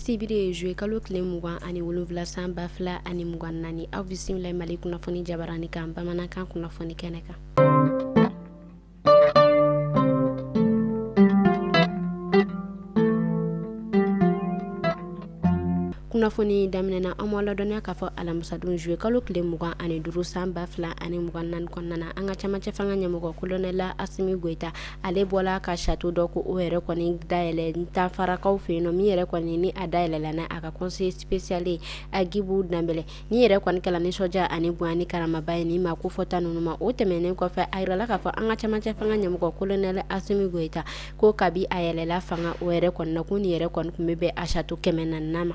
Sibiri ye juillet kalo tile 27 san 2024. Aw bisimila Mali kunnafoni jabarani kan bamanankan kunnafoni kɛnɛ kan. Kunnafoni daminɛna an b'aw ladɔnniya k'a fɔ alamisadon juillet kalo tile 25 san 2024 kɔnɔna na, an ka cɛmancɛ fanga ɲɛmɔgɔ colonel Asimi Goyita, ale bɔla ka château dɔ ko o yɛrɛ kɔni dayɛlɛ Tanfarakaw fɛ yen nɔ, min yɛrɛ kɔni ni a dayɛlɛla n'a a ka conseiller spécial ye Agibu Danbɛlɛ. Nin yɛrɛ kɔni kɛla nisɔndiya ani bonya ni karamaba ye nin maa kofɔta ninnu ma. O tɛmɛnen kɔfɛ, a yirala k'a fɔ an ka cɛmancɛ fanga ɲɛmɔgɔ colonel Asimi Goyita ko kabi a yɛlɛla fanga o yɛrɛ kɔni na, ko nin yɛrɛ kɔni tun bɛ bɛn a château 400nan ma.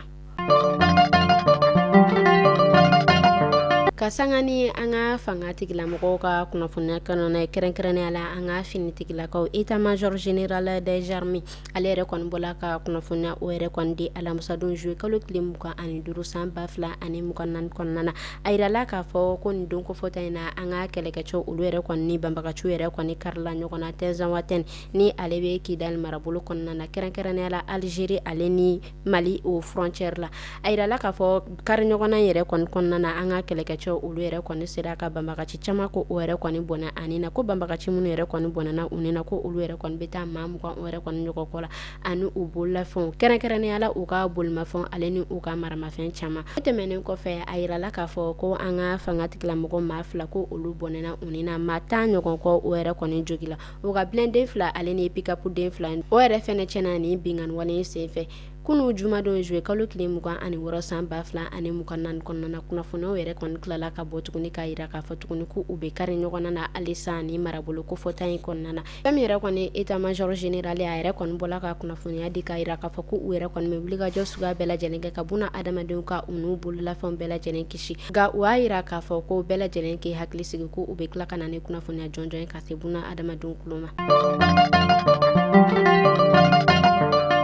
Ka sanga ni an ka fanga tigilamɔgɔw ka kunnafoniya kɔnɔna ye, kɛrɛnkɛrɛnnenya la an ka finitigilakaw état major général des armées, ale yɛrɛ kɔni bɔla ka kunnafoniya o yɛrɛ kɔni di alamisadon juillet kalo tile 25 san 2024 kɔnɔna na. A yirala k'a fɔ ko nin don kofɔta in na, an ka kɛlɛkɛcɛw olu yɛrɛ kɔni ni banbagaciw yɛrɛ kɔni karila ɲɔgɔn na Tɛnzawatɛn ni ale bɛ Kidali marabolo kɔnɔna na, kɛrɛnkɛrɛnnenya la Algérie ale ni Mali o frontière la. A yirala k'a fɔ kari ɲɔgɔnna yɛrɛ kɔni kɔnɔna na, an ka kɛlɛkɛcɛw olu yɛrɛ kɔni sera ka banbagaci caman ko o yɛrɛ kɔni bɔnɛ ani na, ko banbagaci minnu yɛrɛ kɔni bɔnɛna u ni na, ko olu yɛrɛ kɔni bɛ taa maa 20 o yɛrɛ kɔni ɲɔgɔn kɔ la, ani u bololafɛnw, kɛrɛnkɛrɛnnenya la u ka bolimafɛnw ale ni u ka maramafɛn caman. O tɛmɛnen kɔfɛ, a yirala k'a fɔ ko an ka fanga tigilamɔgɔ maa 2 ko olu bɔnɛna u ni na, maa 10 ɲɔgɔn kɔ o yɛrɛ kɔni jogila, u ka blindé 2 ale ni pick-up den 2 o yɛrɛ fɛnɛ tiɲɛna nin binkanni wale in senfɛ. Kunun jumadon juillet kalo tile 26 san 2024 kɔnɔna na, kunnafoniyaw yɛrɛ kɔni tilala ka bɔ tuguni k'a yira k'a fɔ tuguni ko u bɛ kari ɲɔgɔn na halisa nin marabolo kofɔta in kɔnɔna na. Fɛn min yɛrɛ kɔni état major général a yɛrɛ kɔni bɔla ka kunnafoniya di k'a yira k'a fɔ ko u yɛrɛ kɔni bɛ wulikajɔ suguya bɛɛ lajɛlen kɛ ka buna adamadenw ka u n'u bololafɛnw bɛɛ lajɛlen kisi. Nka u y'a yira k'a fɔ ko bɛɛ lajɛlen k'i hakili sigi, ko u bɛ tila ka na ni kunnafoniya jɔnjɔn ye ka se buna adamadenw tulo ma.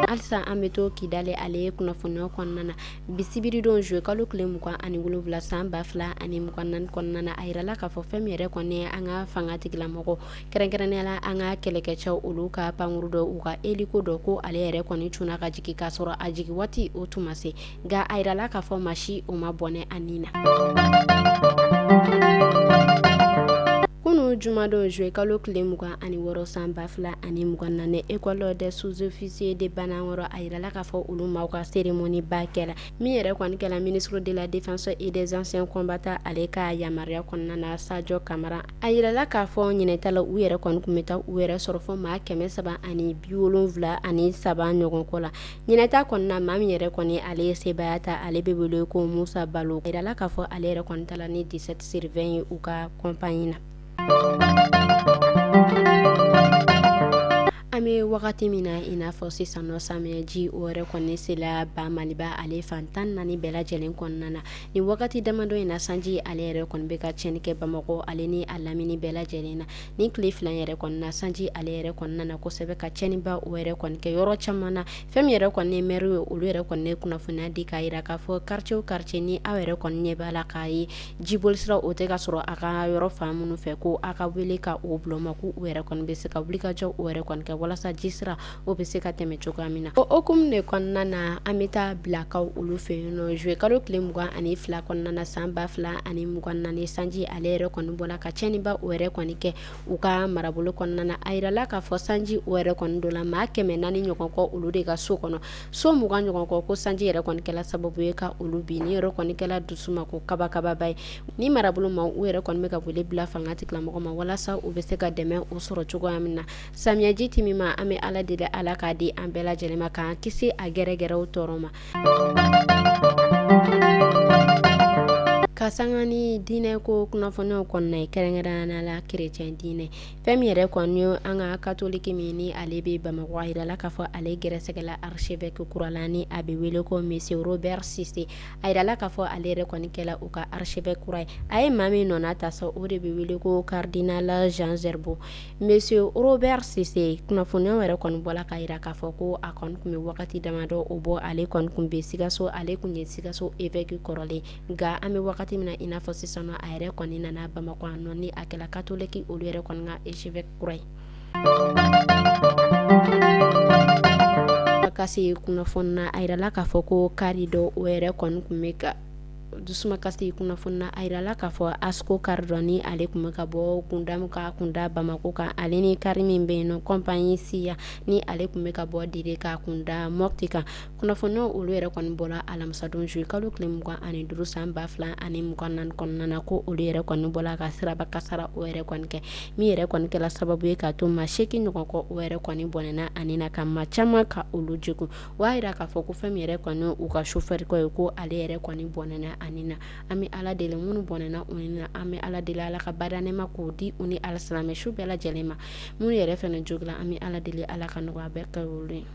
Halisa an bɛ to Kidali ale kunnafoniya kɔnɔna na. Bi sibiridon juillet kalo tile 27 san 2024 kɔnɔna na, a yirala k'a fɔ fɛn min yɛrɛ kɔni ye an ka fanga tigilamɔgɔ, kɛrɛnkɛrɛnnenya la an ka kɛlɛkɛcɛw olu ka pankuru dɔ, u ka hélico dɔ, ko ale yɛrɛ kɔni cunna ka jigin k'a sɔrɔ a jigin waati o tun ma se. Nka a yirala k'a fɔ maa si o ma bɔnɛ a ni na. Kunun jumadon juillet kalo tile 26 san 2024, école des sous-officiers de Banankɔrɔ, a yirala k'a fɔ olu maaw ka cérémonie ba kɛla, min yɛrɛ kɔni kɛla ministre de la défense et des anciens combattants ale ka yamaruya kɔnɔna na, Sadio Kamara. A yirala k'a fɔ ɲinɛ la u yɛrɛ kɔni tun bɛ taa u yɛrɛ sɔrɔ fɔ maa 373 ɲɔgɔn kɔ la. Ɲinɛ ta kɔnɔna, maa min yɛrɛ kɔni ale ye sebaaya ta, ale bɛ wele ko Musa Balo. A yirala k'a fɔ ale yɛrɛ kɔni tala ni 17 sur 20 ye u ka compagnie na. An bɛ wagati min na i n'a fɔ sisan nɔ, samiyɛji o yɛrɛ kɔni sela ba Maliba ale fan 14 bɛɛ lajɛlen kɔnɔna na. Nin wagati damadɔ in na, sanji ale yɛrɛ kɔni bɛ ka tiɲɛni kɛ Bamakɔ ale ni a lamini bɛɛ lajɛlen na. Nin tile 2 yɛrɛ kɔni na, sanji ale yɛrɛ kɔni nana kosɛbɛ ka tiɲɛniba o yɛrɛ kɔni kɛ yɔrɔ caman na. Fɛn min yɛrɛ kɔni ye maire ye, olu yɛrɛ kɔni ye kunnafoniya di k'a yira k'a fɔ quartier o quartier ni aw yɛrɛ kɔni ɲɛ b'a la k'a ye jibolisira o tɛ ka sɔrɔ a ka yɔrɔ fan minnu fɛ, ko a ka wele ka o bila u ma, k'u yɛrɛ kɔni bɛ se ka wulikajɔ o yɛrɛ kɔni kɛ walasa jisira o bɛ se ka tɛmɛ cogoya min na. O hukumu de kɔnɔna na, an bɛ taa Bilakaw olu fɛ yen nɔ. Juillet kalo tile 22 kɔnɔna na san 2024, sanji ale yɛrɛ kɔni bɔla ka tiɲɛniba o yɛrɛ kɔni kɛ u ka marabolo kɔnɔna na. A yirala k'a fɔ sanji o yɛrɛ kɔni donna maa 400 ɲɔgɔn kɔ olu de ka so kɔnɔ, so 20 ɲɔgɔn kɔ, ko sanji yɛrɛ kɔni kɛla sababu ye ka olu bin. Nin yɛrɛ kɔni kɛla dusumako kabakababa ye. Ni marabolo ma, u yɛrɛ kɔni bɛ ka wele bila fanga tigilamɔgɔ ma walasa u bɛ se ka dɛmɛ o sɔrɔ cogoya min na. Samiyɛji timima, an bɛ Ala deli, Ala k'a di an bɛɛ lajɛlen ma, k'an kisi a gɛrɛgɛrɛw tɔɔrɔ ma. Ka sanga ni diinɛ ko kunnafoniyaw kɔnɔna ye, kɛrɛnkɛrɛnnenya la kerecɛn diinɛ, fɛn min yɛrɛ kɔni ye an ka katoliki min ni ale bɛ Bamakɔ, a yirala k'a fɔ ale gɛrɛsɛgɛla archevêque kura la, ni a bɛ wele ko monsieur Robert Cissé. A yirala k'a fɔ ale yɛrɛ kɔni kɛla u ka archevêque kura ye. A ye maa min nɔna ta sa, o de bɛ wele ko cardinal Jean Zerbo. Monsieur Robert Cissé, kunnafoniyaw yɛrɛ kɔni bɔla k'a yira k'a fɔ ko a kɔni tun bɛ wagati damadɔ o bɔ, ale kɔni tun bɛ Sikaso, ale tun ye Sikaso évêque kɔrɔlen. Nka an bɛ wagati min na i n'a fɔ sisan nɔ, a yɛrɛ kɔni nana Bamakɔ yan nɔ, ni a kɛla katoliki olu yɛrɛ kɔni ka archevêque kura ye. Dusumakasi kunnafoni na, a yirala k'a fɔ ko kari dɔ o yɛrɛ kɔni tun bɛ ka dusumakasi kunnafoni na, a yirala k'a fɔ ASCO kari dɔ ni ale tun bɛ ka bɔ Kundamu ka kunda Bamakɔ kan, ale ni kari min bɛ yen nɔ compagnie SIA ni ale tun bɛ ka bɔ Dire ka kunda Mɔti kan. Kunnafoni olu yɛrɛ kɔni bɔra alamisadon juillet kalo tile 25 san 2024 kɔnɔna na, ko olu yɛrɛ kɔni bɔra ka siraba kasara o yɛrɛ kɔni kɛ, min yɛrɛ kɔni kɛra sababu ye k'a to maa 8 ɲɔgɔn kɔ o yɛrɛ kɔni bɔnɛna a ni na, ka maa caman ka olu jogin. O y'a jira k'a fɔ ko fɛn min yɛrɛ kɔni u ka chauffeur kɔ ye, ko ale yɛrɛ kɔni bɔnɛna a ni na. An bɛ Ala deli minnu bɔnɛna u ni na, an bɛ Ala deli Ala ka bada nɛɛma k'o di u ni alisilamɛ su bɛɛ lajɛlen ma. Minnu yɛrɛ fana joginna, an bɛ Ala deli Ala ka nɔgɔya bɛɛ kɛ olu ye.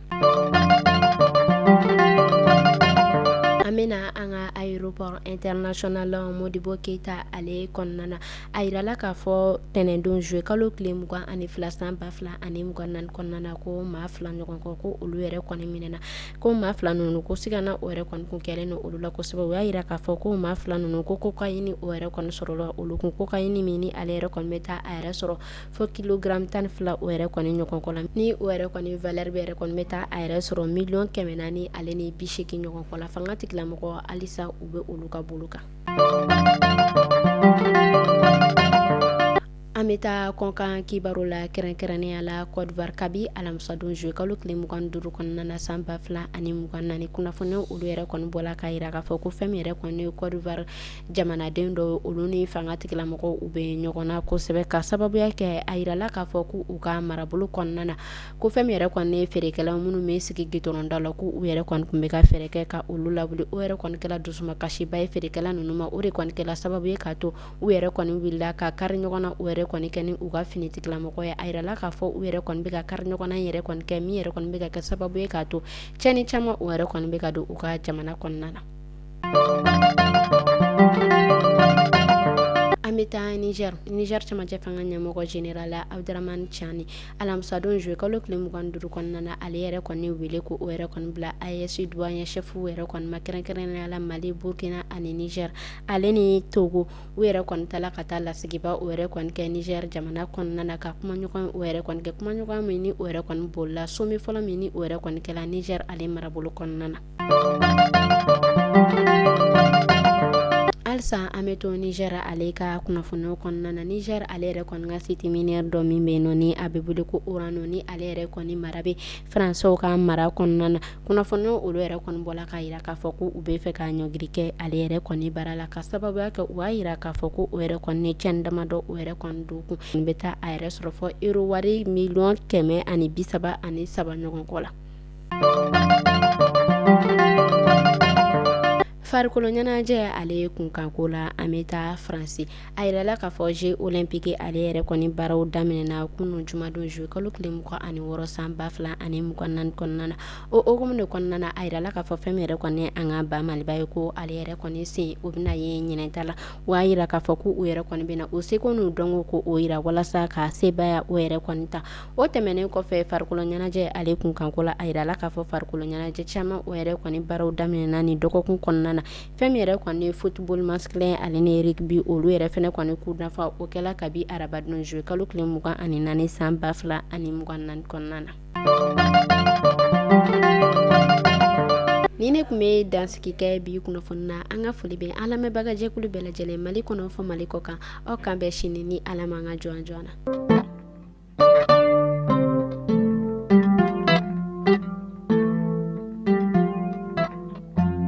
An bɛna an ka aéroport international Modibo Keyita ale kɔnɔna na. A yirala k'a fɔ tɛnɛndon juillet kalo tile 22 san 2024 kɔnɔna na, ko maa 2 ɲɔgɔn kɔ, ko olu yɛrɛ kɔni minɛna. Ko maa 2 ninnu, ko sigana o yɛrɛ kɔni kun kɛlen don olu la kosɛbɛ. U y'a jira k'a fɔ ko maa 2 ninnu, ko cocaïne o yɛrɛ kɔni sɔrɔla olu kun, cocaïne min ni ale yɛrɛ kɔni bɛ taa a yɛrɛ sɔrɔ fo kilogramme 12 o yɛrɛ kɔni ɲɔgɔn kɔ la, ni o yɛrɛ kɔni valeur bɛ yɛrɛ kɔni bɛ taa a yɛrɛ sɔrɔ miliyɔn 480 ɲɔgɔn kɔ la. Fanga tigilamɔgɔ halisa u bɛ olu ka bolo kan. An bɛ taa kɔkan kibaru la, kɛrɛnkɛrɛnnenya la Côte d'Ivoire. Kabi alamisadon juillet kalo tile 25 kɔnɔna na san 2024, kunnafoni olu yɛrɛ kɔni bɔra k'a jira k'a fɔ ko fɛn min yɛrɛ kɔni ye Côte d'Ivoire jamanaden dɔw, olu ni fanga tigilamɔgɔw u bɛ ɲɔgɔn na kosɛbɛ, ka sababuya kɛ a yirala k'a fɔ ko u ka marabolo kɔnɔna na, ko fɛn min yɛrɛ kɔni ye feerekɛla minnu bɛ sigi gitɔrɔnda la, ko u yɛrɛ kɔni tun bɛ ka fɛɛrɛ kɛ ka olu lawuli. O yɛrɛ kɔni kɛra dusumakasiba ye feerekɛla ninnu ma. O de kɔni kɛra sababu ye k'a to u yɛrɛ kɔni wulila ka kari ɲɔgɔn na o yɛrɛ kɔni kɛ ni u ka finitigilamɔgɔ ye. A yirala k'a fɔ u yɛrɛ kɔni bɛ ka kari ɲɔgɔn na yɛrɛ kɔni kɛ, min yɛrɛ kɔni bɛ ka kɛ sababu ye k'a to cɛnni caman o yɛrɛ kɔni bɛ ka don u ka jamana kɔnɔna na. An bɛ taa Niger. Niger cɛmancɛ fanga ɲɛmɔgɔ général Abdramane Tiani, alamisadon juillet kalo tile 25 kɔnɔna na, ale yɛrɛ kɔni wele ko o yɛrɛ kɔni bila AES douanier chef yɛrɛ kɔni ma, kɛrɛnkɛrɛnnenya la Mali, Burkina ani Niger ale ni Togo. U yɛrɛ kɔni taala ka taa lasigiba o yɛrɛ kɔni kɛ Niger jamana kɔnɔna na, ka kumaɲɔgɔn o yɛrɛ kɔni kɛ, kumaɲɔgɔn min ni o yɛrɛ kɔni bolila sommet fɔlɔ min ni o yɛrɛ kɔni kɛla Niger ale marabolo kɔnɔna na. Halisa an bɛ to Niger ale ka kunnafoniw kɔnɔna na. Niger ale yɛrɛ kɔni ka site minière dɔ min bɛ yen nɔ, ni a bɛ wele ko Orano, ni ale yɛrɛ kɔni mara bɛ Français ka mara kɔnɔna na, kunnafoniw olu yɛrɛ kɔni bɔra k'a jira k'a fɔ ko u bɛ fɛ ka ɲɔngiri kɛ ale yɛrɛ kɔni baara la, ka sababuya kɛ u y'a jira k'a fɔ ko o yɛrɛ kɔni cɛnni damadɔ o yɛrɛ kɔni don kun bɛ taa a yɛrɛ sɔrɔ fɔ euro wari miliyɔn 133 ɲɔgɔn kɔ la. Farikolo ɲɛnajɛ ale kunkanko la, an bɛ taa Faransi. A yirala k'a fɔ Jeux olympiques ale yɛrɛ kɔni baaraw daminɛna kunun jumadon juillet kalo tile 26 san 2024 kɔnɔna na. O hukumu de kɔnɔna na, a yirala k'a fɔ fɛn min yɛrɛ kɔni an ka ba Maliba ye, ko ale yɛrɛ kɔni sen o bɛna ye ɲinɛ ta la. O y'a yira k'a fɔ ko u yɛrɛ kɔni bɛna o seko n'u dɔnko ko o yira walasa ka sebaaya o yɛrɛ kɔni ta. O tɛmɛnen kɔfɛ farikolo ɲɛnajɛ ale kunkanko la, a yirala k'a fɔ farikolo ɲɛnajɛ caman o yɛrɛ kɔni baaraw daminɛna ni dɔgɔkun kɔnɔna na. Fɛn min yɛrɛ kɔni ye football masculin ale ni rugby, olu yɛrɛ fɛnɛ kɔni coup d'envoi o kɛla kabi arabadon juillet kalo tile 24 san 2024 kɔnɔna na. Ni ne tun bɛ dansigi kɛ bi kunnafoni na. An ka foli bɛ an lamɛnbagajɛkulu bɛɛ lajɛlen, Mali kɔnɔ fɔ Mali kɔ kan. Aw kan bɛn sini ni Ala ma an ka jɔn jɔn na.